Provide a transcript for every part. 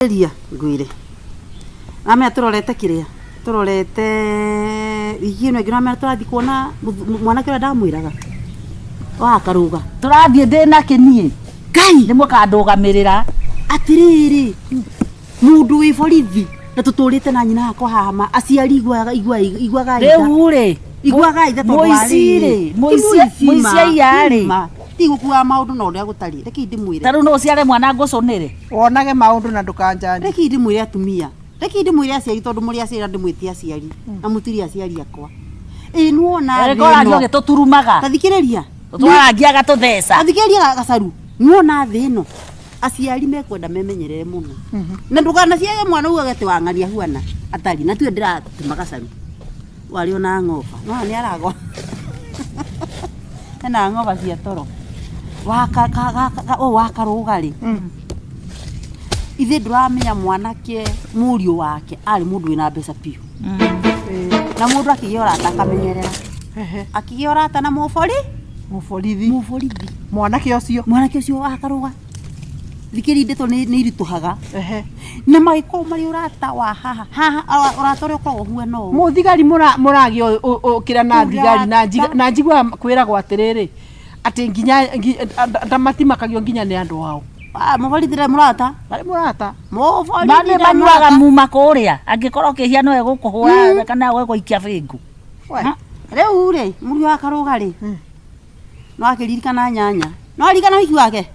Ria ngwire namenya turorete kiria turorete wiki ĩno ĩngĩ namenya tũrathiĩ kuona mwanake ũrĩa ndamwĩraga wa Karũga. Tũrathiĩ ndĩ nake niĩ. Ngai. Nĩ mũkandũgamĩrĩra. Atĩrĩrĩ, mũndũ wĩ borithi na tũtũrĩte na nyina hakwa haha ma aciari iguaga iguaga Rĩu rĩ, iguaga ithe tondũ wa mũici rĩ, mũici aiya rĩ. Ti gũkuaga maũndũ na ũrĩa gũtariĩ. Rekei ndĩmwĩre. Ta rĩu no ũciare mwana ngũcũnĩre? Wonage maũndũ na ndũkanjanji. Rekei ndĩmwĩre atumia. Rekei ndĩmwĩre aciari tondũ mũrĩ aciari na ndĩmwĩte aciari. Na mũtirĩ aciari akwa. Ĩĩ nĩwona thĩ Erĩko ũrathiĩ ĩno. ũgĩtũturumaga. Ta thikĩrĩria. Tũtwarangia agatũtheca. Ta thikĩrĩria gacaru. Nĩwona thĩ ĩno. Aciari mekwenda memenyerere mũno. Na ndũkanaciare mwana ugage atĩ wang'ania huana atari. Na tiwe ndĩratũma gacaru. Warĩ ona ng'oba. Nĩwona nĩ aragwa. Ena ng'oba cia toro. Ũyũ wa Karũga rĩ, ithuĩ ndũramenya mwanake mũriũ wake arĩ mũndũ wĩna mbeca biũ. Na mũndũ akĩgĩa ũrata akamenyerera. Akĩgĩa ũrata na mũbori? Mũborithi. Mũborithi. Mwanake ũcio. Mwanake ũcio wa Karũga. Thikĩrĩria ndeto nĩ iritũhaga. Na magĩkorwo marĩ ũrata wa haha haha ũrata ũrĩa ũkoragwo ũhuana ũũ. Mũthigari mũragĩa ũkĩra na thigari na njiguaga kwĩragwo atĩrĩrĩ atĩ nginya matimakagio nginya nĩ andũ ao. Mũborithi ndarĩ mũrata. Ndarĩ mũrata. Mũborithi Mami ndarĩ manyuaga mũrata. muma kũrĩa angĩkorwo kĩhia no egũkũhũra kana egũikia bĩngũ. Rĩu rĩ mũriũ wa Karũga rĩ no akĩririkana nyanya no aririkana ũhiki wake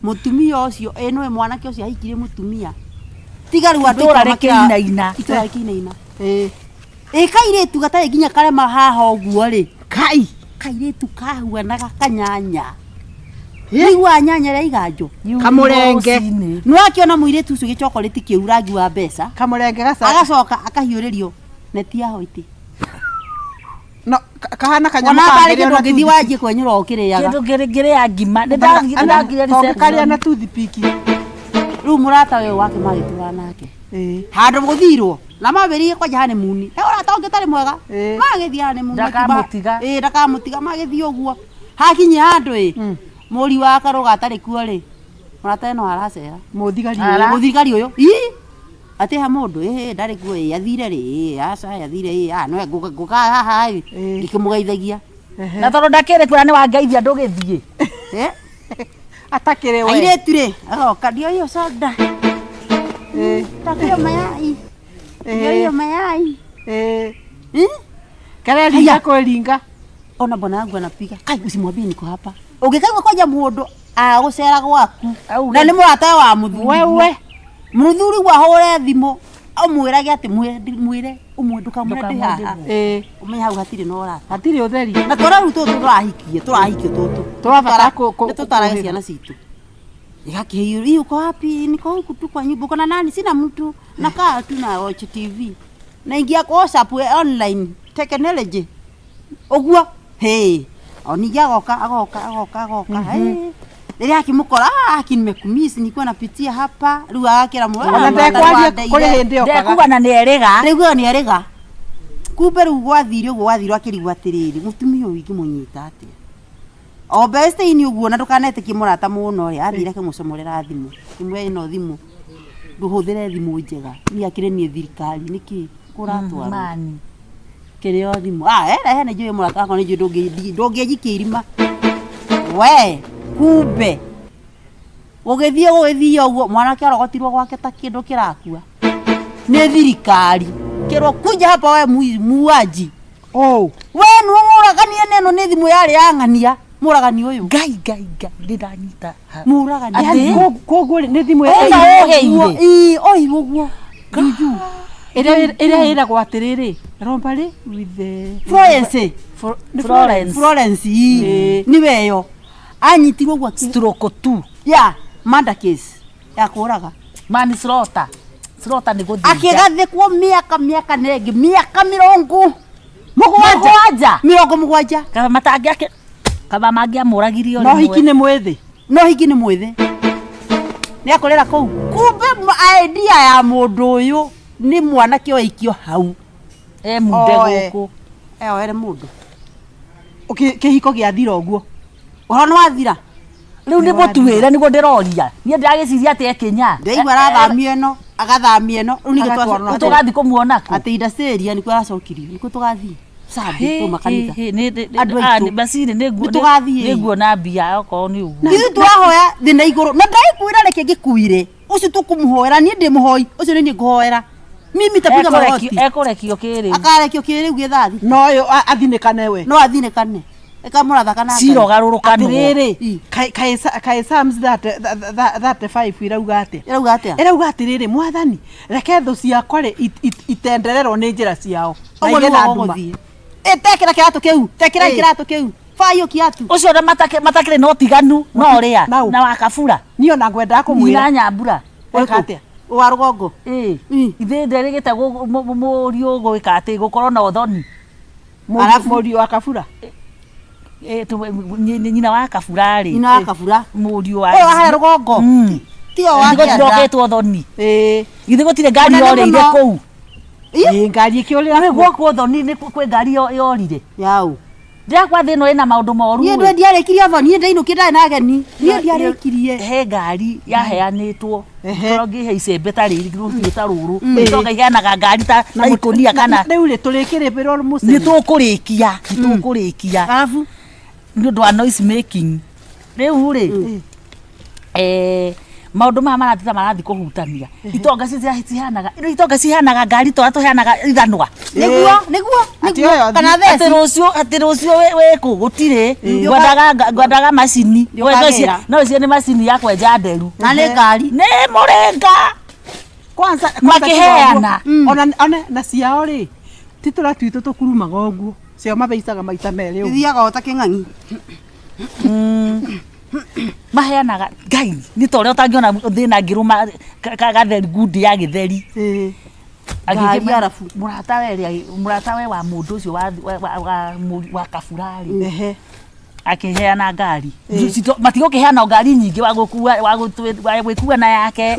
mũtumia ũcio ĩ nĩwe mwanake ũcio ahikirie mũtumia tiga rĩu andũ Itũra aitũ makĩra- rĩkĩinaina. itũra rĩkĩinaina ĩ kairĩtu gatarĩ nginya karema haha ũguo rĩ kai kairĩtu kahuanaga kanyanya nĩiguaga nyanya ĩrĩa iganjo Kamũrenge. nĩwakĩona mũirĩtu ũcio gĩchokorĩti kĩu rangi wa mbeca Kamũrenge gaca agacoka akahiũrĩrio neti ya hoiti No, kahana kanyamũ Ona karĩ kangĩrĩo kĩndũ na ũngĩthiĩ toothpick. wanjie kwenyũra ũkĩrĩaga. Kĩndũ ngĩrĩa ngima. Nĩ ndagire Karĩa na reception. toothpick. Rĩu mũrata ũyũ wake magĩtũra nake. Handũ gũthirwo na mambĩrĩirie kwanja honeymoon. He ũrata ũngĩ ũtarĩ mwega. Magĩthiĩ honeymoon. Ndakamũtiga. Ĩĩ ndakamũtiga magĩthiĩ ũguo. Hakinyia handũ ĩ. Mũri wa Karũga atarĩ kuo rĩ. Mũrata no aracera. Mũthigari ũyũ. Mũthigari ũyũ. Ii. Atĩ ha mũndũ ĩ ndarĩ kuo ĩ athire rĩ ĩ aca athire ĩ a no ngũka haha ĩ ngĩkĩmũgeithagia. Na tondũ ndakĩrĩ kuo na nĩ wangeithia ndũgĩthiĩ. Atakĩrĩ we. Airĩtu rĩ agoka ndio hiyo soda. Ndio mayai. Ndio hiyo mayai. Kareringa kwĩringa. Ona bwana wangu anapiga. Kai usimwambie niko hapa. Ũngĩkaigua kwanja mũndũ agũcera gwaku na nĩ mũrata wa mũthuri. Wewe. Mũthuri wahũre thimũ ũmwĩrage atĩ mwĩre ũmwe ndũkamwĩre ndĩ haha. Ũmenye hau hatirĩ na ũrata. Hatirĩ ũtheri. Na twana rĩu tũtũ tũrahikie, tũrahikio tũtũ. Tũrabatara Nĩ tũtarage ciana citũ. Igakĩhiũria, "Ii uko wapi? Niko huku tu kwa nyumba. Uko na nani? Sina mtu. Nakaa tu na watch TV. Naingia kwa WhatsApp online technology. Ũguo hey o ningĩ agoka agoka agoka agoka hey. Rĩrĩa akĩmũkora aki nimekumiss nilikuwa napitia hapa rĩu agakĩra Ona ndekwaria kũrĩ hĩndĩ okaga. Ndekuga na nĩ erĩga. Ndekuga nĩ erĩga. Kumbe rĩu gwathire ũguo gwathire akĩrigwo atĩrĩrĩ mũtumia ũyũ ingĩmũnyita atĩa o best-inĩ ũguo na ndũkanetĩkie mũrata mũno rĩ athire akĩmũcomorera thimũ ĩmwe ĩno thimũ ndũhũthĩre thimũ njega niĩ akĩrĩ niĩ thirikari nĩkĩ kũratwarwo kĩrĩa thimũ ah rehe nĩ njũĩ mũrata wakwa nĩ njũĩ ndũngĩnjikia irima we kumbe gũgĩthiĩ gũgĩthiĩ ũguo mwanake arogotirwo gwake ta kĩndũ kĩrakua nĩ thirikari kĩrwo kuja hapa we muuaji oh we nĩwe mũragania neno nĩ thimũ yarĩ ya ng'ania mũragani ũyũ Ngai ngai ngai nĩ ndanyita. Mũragani. Atĩ? Koguo nĩ thimũ Ĩno ũheire. Ĩĩ oirwo ũguo. Juju. Ĩrĩa ĩrĩa ĩragwo atĩrĩrĩ robbery with the Florence. Florence. Florence ii. Nĩwe ĩyo. Anyitirwo ũguo stroke 2. Ya, murder case ya kũraga. Manslaughter. Slaughter nĩ gũthĩnja. Akĩgathĩkwo mĩaka mĩaka na ĩngĩ mĩaka mĩrongo mũgwanja. 70. Kaba matangĩake kaba mangĩamũragirie o No hiki nĩ mwĩthĩ. No hiki nĩ mwĩthĩ. Nĩ akũrĩra kũu. Kumbe idea ya mũndũ ũyũ nĩ mwanake oikio hau. E munde gũkũ. Eoere mũndũ. Kĩhiko gĩathira ũguo. Ũhoro nĩ wathira. Rĩu nĩ mũtuĩre nĩguo ndĩroria. Niĩ ndĩragĩciria atĩ ekinya. Ndĩraigua arathamia ĩno, agathamia ĩno. Rĩu ningĩ Agatwarwo na Tũgathiĩ kũmuona kũ? atĩ indaceria nĩkuo aracokirio, nĩkuo tũgathiĩ. Sunday tuma kanitha. Andũ aitũ. Bacirĩ Nĩ tũgathiĩ. nĩnguona mbia okorwo nĩ ũguo. Ithuĩ tũrahoya thĩ na igũrũ na ndagĩkwĩra reke ngĩkuire ũcio tũkũmũhoera niĩ ndĩ mũhoi ũcio nĩ niĩ ngũhoera mimi tapiga magoti Ekũrekio kĩrĩu. akarekio kĩrĩu gĩthathi No ũyũ athinĩkane we. no athinĩkane ĩkamũratha kana Cira ũgarũrũkanwo. Atĩrĩrĩ, I. kaĩ Psalms 35 irauga atĩa? Ĩrauga atĩa? Ĩrauga atĩrĩrĩ, mwathani, reke thũ ciakwa rĩ itendererwo nĩ njĩra ciao. Na Ũguo igĩe na nĩguo nduma. gũgũthiĩ. Ĩ, tekĩra kĩratũ kĩu tekĩra Ĩ. kĩratũ kĩu bayũ kĩatu Ũcio na matakĩrĩ na ũtiganu na ũrĩa Nau. na wa kabura. Niĩ ona ngwendaga Nyina kũmwĩra. Nyambura. Eka atĩa? Wa rũgongo. Ĩ. Mm. Ithe nderĩgĩte mũriũ gwĩka atĩ gũkorwo na ũthoni. Arabu- Mũriũ wa kabura. Ĩ, nyina wa kabura rĩ. Nyina wa kabura. Mũriũ wa. Ũyũ wa harĩa rũgongo. Mm. Tiyo wa Githĩ kĩanda. gũtirokĩtwo thoni. Ĩĩ. Githĩ gũtirĩ ngari Mũnene yorĩire mũno. kũu. Ĩ. Ĩĩ, ngari ĩkĩũrĩra Rĩu kuo. gwokwo thoni nĩ kwĩ ngari yorire. Yau. Ndĩrakwa thĩ ĩno ĩna maũndũ moru. Niĩ ĩ. ndwe ndiarĩkirie thoni, niĩ ndainũkire ndarĩ na ageni. Niĩ ndiarĩkirie. He ngari yaheanĩtwo Ehe. toro ngĩhe icembe ta rĩrĩ rũhiũ ta rũrũ icoka iheanaga ngari ta ta ikũnia kana Rĩu rĩ tũrĩkĩrĩbĩrwo nĩ mũcene. tũkũrĩkia nĩ tũkũrĩkia Arabu nĩ ũndũ wa noise making rĩu rĩ eh, maũndũ maya marathiĩ ta marathiĩ kũhutania itonga cihanaga itonga cihanaga ngari torĩa tũheanaga ithanwa nĩguo nĩguo Atĩ nĩguo ũyũ kana atĩ theci. rũciũ atĩ rũciũ wĩkũ gũtirĩ ngwendaga macini Ndũkagĩra. no icio nĩ macini ya kwenja nderu Na nĩ ngari. nĩ mũrĩnga Kwanza Makĩheana. Ona ona na ciao rĩ ti tũrĩa twitũ tũkurumaga ũguo. Ciao mabeicaga maita merĩ ũguo. Ithiaga o ta kĩng'ang'i. Maheanaga ngai nĩ ta ũrĩa ũtangĩona thĩna ngĩrũma gatheri ngundi ya gĩtheri. Ĩĩ. Ngari arabu. Mũrata we rĩ mũrata we wa mũndũ ũcio wa kabura rĩ Ehe. akĩheana ngari. Matigũkĩheana ngari nyingĩ wa gũkua wa gwĩkua na yake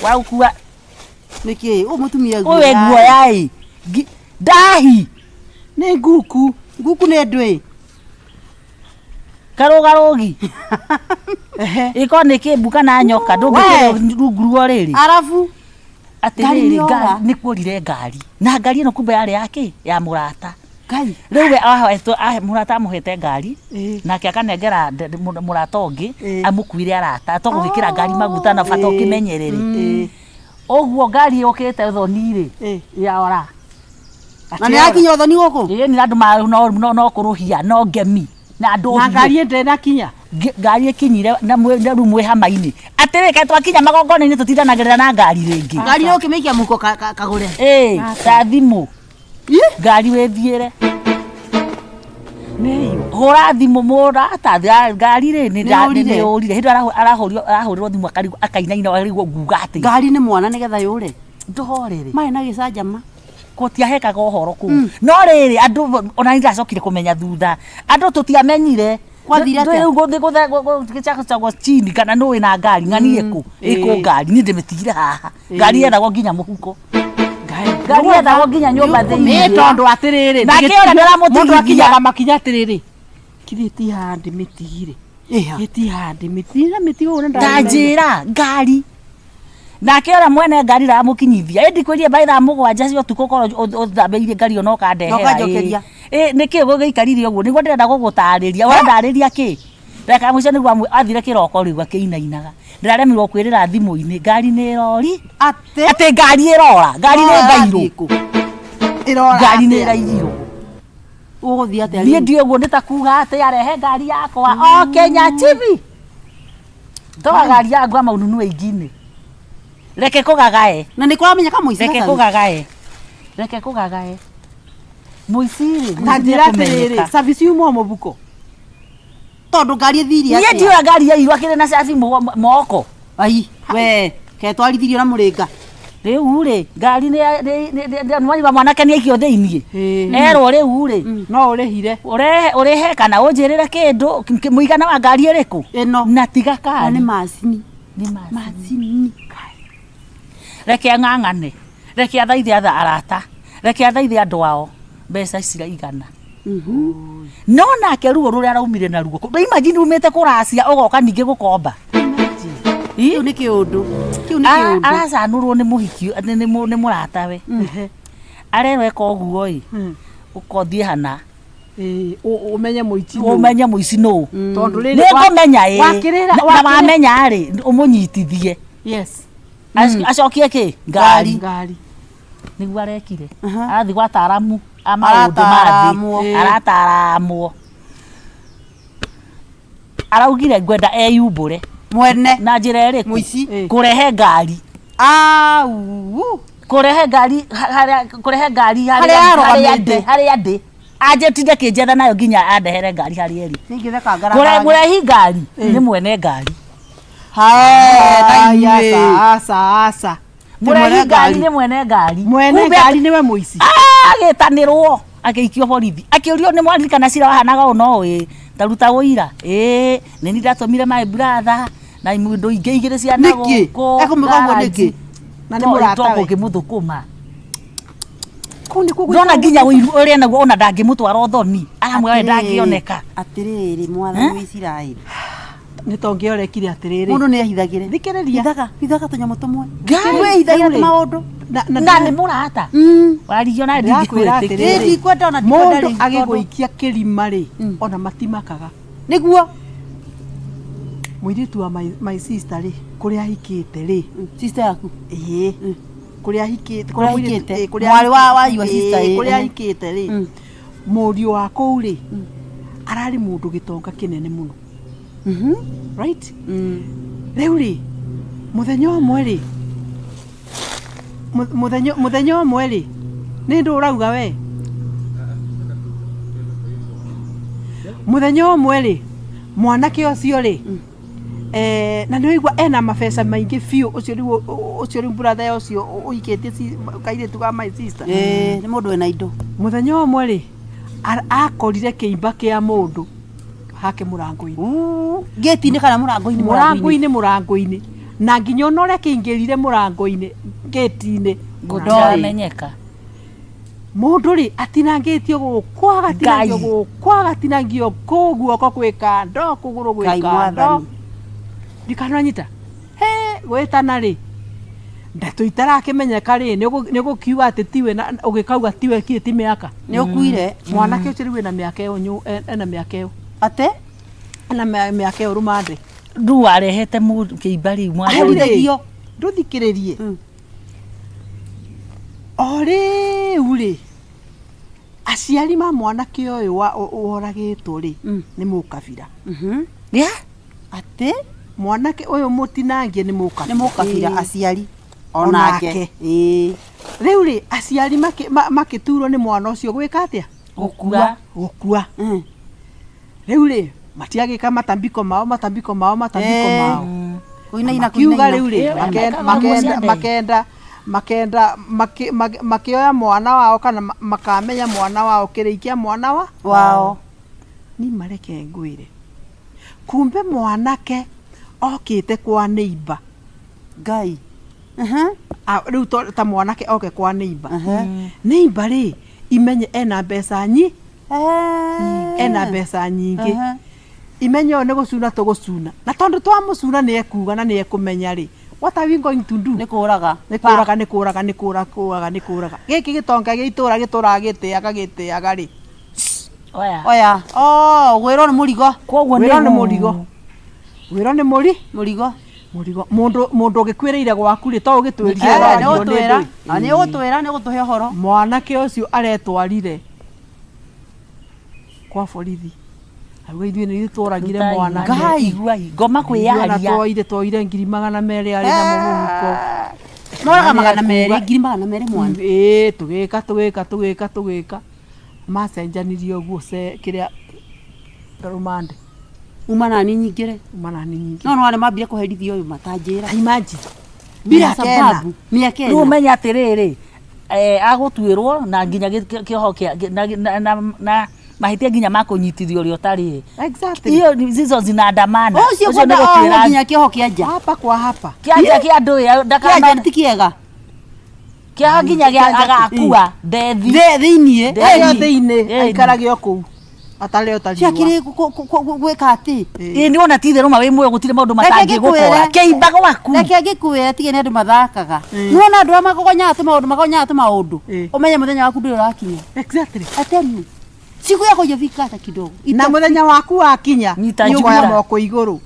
wa gũkua Nĩkĩ? Ũyũ mũtumia ũyũ guoya ĩ ndahi Nĩ nguku. Nguku nĩ ndwĩ. Karũgarũgi. Ehe. Ĩkorwo nĩ kĩmbu kana nyoka ndũngĩkĩrwo rungu rwa rĩrĩ. Arabu Ngari Atĩrĩrĩ nĩ yora. ngari nĩ kuorire ngari na ngari ĩno kumbe yarĩ yake ya mũrata. Ngai. Rĩu we ahoetwo mũrata amũhete ngari Ĩĩ. nake akanengera mũrata ũngĩ Ĩĩ. amũkuire arata to gũgĩkĩra ngari maguta na bata Ĩĩ. ũkĩmenyerere. Ĩĩ. Ũguo ngari yũkĩte thoni rĩ Ĩĩ. yaora. Na nĩ yakinya ũthoni gũkũ? Ĩĩ nĩ andũ no kũrũhia no ngemi na andũ Na ngari ndĩnakinya. Ngari ĩkinyire na na rĩu mwĩ hama-inĩ atĩrĩ kaĩ twakinya magongona-inĩ tũtindanagĩrĩra na ngari rĩngĩ. Ngari nĩ ũkĩmĩikia mũhuko kagũre. Ĩĩ ta thimũ ngari wĩthiĩre. Nĩ Hũra thimũ mũrata ngari rĩ nĩ Nĩ nĩ yũrire hĩndĩ ĩyo arahũrĩrwo thimũ akarigwo akainaina arigwo nguga atĩa. Ngari nĩ mwana nĩgetha yũre. Ndũhorere. Marĩ na gĩcanjama. Gũtiahekaga ũhoro kũu no rĩrĩ andũ ona niĩ ndacokire kũmenya thutha andũ tũtiamenyire. Kwathire atĩa? Rĩu gũthiĩ gũcagwo chini kana nũ wĩna ngari ng'ani ĩkũ ĩkũ ngari niĩ ndĩmĩtigire haha ngari yethagwo nginya mũhuko ngari yethagwo nginya nyũmba Nĩ thĩinĩ. tondũ atĩrĩrĩ Nake ũrĩa ndĩramũtigithia. mũndũ akinyaga makinya atĩrĩrĩ kithĩ ti haha ndĩmĩtigire Ĩha. gĩti haha ndĩmĩtigire na mĩtigo ũrĩa Ta njĩra ngari nake ũrĩa mwene ngari ramũkinyithia ĩndi kwĩrie mbaĩ thaa 7 cia ũtukũ korwo ũthambĩirie ngari ĩyo na ũkandehera Na ũkanjokeria. Ĩ, nĩkĩ gũgĩikarire ũguo nĩguo ndĩrenda gũgũtarĩria ũrandarĩria kĩ ndagĩka ya mũico nĩguo athire kĩroko rĩu akĩinainaga ndĩraremirwo kwĩrĩra thimũ-inĩ ngari nĩ ĩrori Atĩ. Atĩ ngari ĩrora ngari nĩ mbairũ kũ. ĩrora ngari nĩ atĩa? ĩraiyirwo. Ũgũthiĩ atĩa Niĩ rĩu? ndiũĩ ũguo nĩ ta kuga atĩ arehe ngari yakwa o Kenya TV toa ngari yangu ama ununue ingine reke kũgagae. Na nĩ kũramenyeka mũici Reke gacaũ? kũgagae reke kũgagae mũici rĩ Ta njĩra atĩrĩrĩ service yuma o mũbuko. Tondũ ngari ĩthire niĩ atĩa? ndiũĩ ngari yairwo akĩrĩ na cabi moko. Ai, we, ketwarithirio na mũrĩnga. Rĩu rĩ ngari nĩ mwanake nĩ aikio thĩiniĩ erwo rĩu rĩ No ũrĩhire. ũrehe ũrĩhe kana ũnjĩrĩre kĩndũ mũigana wa ngari ĩrĩkũ Ĩno. na tiga Na kari nĩ macini. Nĩ macini. Macini. Reke ang'ang'ane reke athaithe arata reke athaithe andũ ao mbeca ciraigana. No nake ruo rũrĩa araumire naruo, imagine umĩte kũracia ũgoka ningĩ gũkomba. Ĩ? Kĩu nĩ kĩũndũ, kĩu nĩ kĩũndũ. Aracanũrwo nĩ mũhiki, nĩ mũratawe, arerwo eka ũguo ĩ, ũkothiĩ hana. Ĩĩ, ũmenye mũici nũ. Ũmenye mũici nũ. Tondũ rĩrĩ Nĩ ngũmenya ĩ. Wakĩrĩra Na wamenya rĩ, ũmũnyitithie. Yes. Acokie kĩ ngari. Ngari. Nĩguo arekire. Arathiĩ gwa ataaramu a maũndũ ma thĩ. Arataramwo. Arataramwo. Araugire ngwenda eyumbũre. Mwene. Na njĩra ĩrĩkũ? Mũici. Kũrehe ngari. Au. Kũrehe ngari harĩa, kũrehe ngari Harĩa arũgamĩte. harĩa ndĩ, harĩa ndĩ. Anjĩtinde kĩnjetha nayo nginya andehere ngari harĩa ĩrĩ. Ningĩtheka Kũre ngarangara. mũrehi ngari nĩ mwene ngari. Hae, na Ai, inyuĩ. aca aca aca. Mũrehi mwene ngari ngari. nĩ mwene ngari. Mwene Kumbe ngari nĩwe mũici. Agĩtanĩrwo agĩikio borithi, akĩũrio nĩ mwaririkana cira wahanaga ũũ no ĩ taruta ũira, ĩ nĩ niĩ ndatũmire my brother na indo ingĩ igĩrĩ cia na Nĩkĩ? gũkũ Ekũmwĩka ũguo nĩkĩ? Na nĩ mũratawe. Tũngĩmũthũkũma. Kũu nĩkuo Ndona gwĩtagwo nginya ũiru ũrĩa naguo ona ndangĩmũtwara ũthoni, aramwĩra we ndangĩoneka. Atĩrĩrĩ, mwathani wa Isiraeli. Nĩ tongĩ orekire atĩrĩrĩ. Mũndũ nĩ ehithagĩre. Thikĩrĩria. Hithaga, hithaga tũnyamũ tũmwe. Ngai. Wĩhithagĩre Rĩu rĩ, maũndũ. Na nĩ mũrata warigio nawe Ndĩrakwĩra ndingĩkwĩtĩkia. atĩrĩrĩ. Ĩ, ndikwenda ona ndikwenda Mũndũ rĩu, tondũ- agĩgũikia kĩrima rĩ, ona matimakaga. Nĩguo. Mũirĩtu wa my sister rĩ, kũrĩa ahikĩte rĩ, Sister yaku. ĩĩ, kũrĩa ahikĩte, Kũrĩa mũirĩtu- ahikĩte. ĩĩ, kũrĩa Mwarĩ wa your ĩĩ, sister, ĩĩ, kũrĩa mhm. ahikĩte rĩ, mũriũ wa kũu rĩ, ararĩ mũndũ gĩtonga kĩnene mũno. Right? Rĩu rĩ, mũthenya ũmwe rĩ, mũthenya ũmwe rĩ, nĩ ndũ ũrauga we? Mũthenya ũmwe rĩ, mwanake ũcio rĩ, na nĩ ũigua ena mabeca maingĩ biũ, ũcio rĩu ũcio rĩu brother ũcio ũikĩtie kairĩtu ga my sister. Ĩĩ, nĩ mũndũ wĩna indo. Mũthenya ũmwe rĩ, akorire kĩimba kĩa mũndũ hake mũrango-inĩ. Gate-inĩ kana mũrango-inĩ? Mũrango-inĩ, mũrango-inĩ. Na nginya ona ũrĩa kĩingĩrire mũrango-inĩ, gate-inĩ, Gũtiramenyeka. Mũndũ rĩ atinangĩtio gũkũ, agatinangio Ngai. gũkũ, agatinangio kũ, guoko gwĩ kando, kũgũrũ gwĩ Ngai kando. mwathani. Ndikananyita he gwĩtana rĩ, ndeto itarakĩmenyeka rĩ, nĩ gũkiuga atĩ tiwe, na ũgĩkauga tiwe kĩ ti mĩaka. Nĩ ũkuire. Mwanake ũcio rĩu ena mĩaka ĩyo ena mĩaka ĩyo. Atĩ? Ena mĩaka ĩyo rũmande. Rĩu arehete mũndũ kĩimba rĩu mwana. Rĩu rĩ, Aherithagio. ndũthikĩrĩrie. O rĩu rĩ, aciari ma mwanake ũyũ woragĩtwo rĩ, nĩ mũkabira. Yeah? Atĩ? Mwanake ũyũ mũtinangie nĩ mũkabira. Nĩ mũkabira aciari. Onake. Onake. Ĩĩ. Rĩu rĩ, aciari makĩturwo nĩ mwana ũcio gwĩka atĩa? Gũkua. Gũkua. Rĩu rĩ, matiagĩka matambiko mao, matambiko mao, matambiko mao. Kũinaina, Makiuga kũinaina. rĩu rĩ, Ĩyo, makaga makenda, makenda, makĩoya mwana wao kana makamenya mwana wao, kĩrĩi kĩa mwana wa? Wao. Ni mareke ngwĩre. Kumbe mwanake okĩte kwa neighbor. Ngai. Rĩu ta mwanake oke kwa neighbor. Neighbor rĩ, imenye ena mbeca ena mbeca nyingĩ. Imenye ũyũ nĩ gũcuna tũgũcuna. Na tondũ twamũcuna nĩ ekuga na nĩ ekũmenya rĩ, what are we going to do? Nĩ kũraga. Nĩ kũraga, nĩ kũraga, nĩ kũraga, kũraga, nĩ kũraga. Gĩkĩ gĩtonga gĩa itũra gĩtũraga gĩtĩaga, gĩtĩaga rĩ. Oya. Oya. Oh, gwĩrwo nĩ mũrigo. Koguo Gwĩrwo nĩ mũrigo. Gwĩrwo nĩ mũri? Mũrigo. Mũrigo. Mũndũ, mũndũ ũgĩkuĩrĩire gwaku rĩ, to ũgĩtwĩrie Nĩ ũrario nĩ ũgũtwĩra. ndũĩ. Na nĩ ũgũtwĩra, nĩ ũgũtũhe ũhoro. Mwanake ũcio aretwarire kwa borithi. Auga ithuĩ nĩ ithuĩ tworagire mwanake. Ngai, iguai, ngoma Ithuĩ ona kwĩyaria. twoire ngiri magana merĩ arĩ namo mũhuko. Moraga magana merĩ, ngiri magana merĩ mwana. Ĩĩ, tũgĩka, tũgĩka, tũgĩka, tũgĩka. Macenjanirie ũguo kĩrĩa rũmande. Uma nani nyingĩre. Uma nani nyingĩre. No, no, arĩa mambire kũherithio ũyũ matanjĩra. Imagine. Bila Mĩaka ĩna. sababu, mĩaka Rĩu ĩna. ũmenye atĩrĩrĩ, agũtuĩrwo na nginya kĩoho kĩa, na mahĩtia nginya ma kũnyitithio ũrĩa ũtarĩ. Exactly. Hiyo ni zizo zinaandamana. Ũcio Ũcio kwenda nĩ ohwo gũtuĩra nginya kĩoho kĩa nja. Hapa kwa hapa. Kĩa nja kĩa andũ ĩ, Kĩa nja ndakana ti kĩega. Kĩoha nginya gĩa agakua ndethi. Thĩiniĩ. Ndethi. Acio thĩinĩ Ĩni. aikarage o kũu atarĩ o ta riũa. Ciakĩrĩ gwĩka atĩ. Ĩ nĩ wona ti itherũ ma wĩ muoyo gũtirĩ maũndũ Reke matangĩgũkora. ngĩkwĩre. Kĩimba gwaku. Reke ngĩkwĩre tige nĩ andũ mathakaga. Nĩwona andũ arĩa magogonyaga tũmaũndũ magonyaga tũmaũndũ. Ũmenye mũthenya waku ndũrĩ ũrakinya. Exactly. I tell you. Siku yako haijafika hata kidogo. Na mũthenya waku wakinya Nyita nĩ ũkoya njugura. moko igũrũ.